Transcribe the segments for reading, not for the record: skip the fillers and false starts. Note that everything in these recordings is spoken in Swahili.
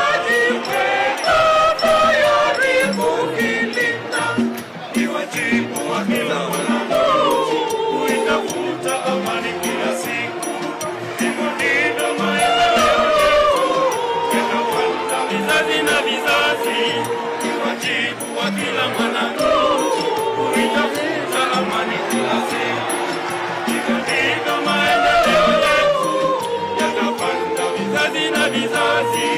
Nitajiweka tayari kuilinda. Ni wajibu wa kila mwananchi kuitafuta amani kila siku. Hivyo ndivyo maendeleo yetu yatapanda vizazi na vizazi. Ni wajibu wa kila mwananchi kuitafuta amani kila siku. Hivyo ndivyo maendeleo yetu yatapanda vizazi na vizazi.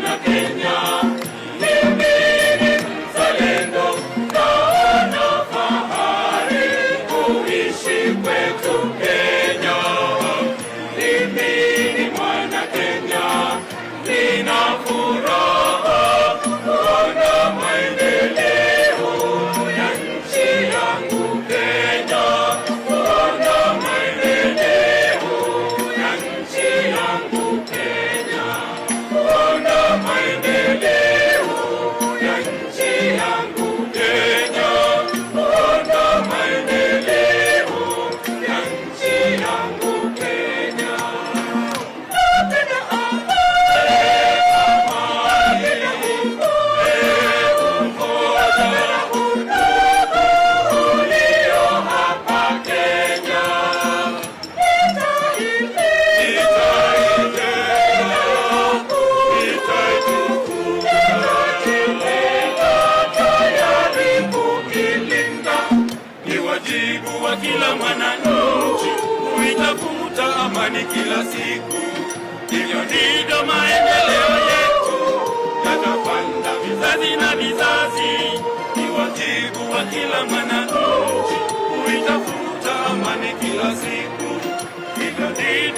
Na Kenya, mimi ni mzalendo, naona fahari kuishi kwetu Kenya. Mimi ni mwana Kenya, nina furaha kuona maendeleo ya nchi yangu Kenya, kuona maendeleo ya nchi yangu Kenya, kuona maendeleo ya nchi yangu Kenya, kuona maendeleo ya nchi yangu Kenya. Napenda amani, umoja, undugu ulio hapa Kenya. Nitaijenga, nitaitukuza, nitajiweka tayari kuilinda. Ni wajibu wa kila mwananchi kuitafuta amani kila siku. Hivyo ndivyo maendeleo yetu yatapanda vizazi na vizazi. Ni wajibu wa kila mwananchi kuitafuta amani kila siku. Hivyo ndivyo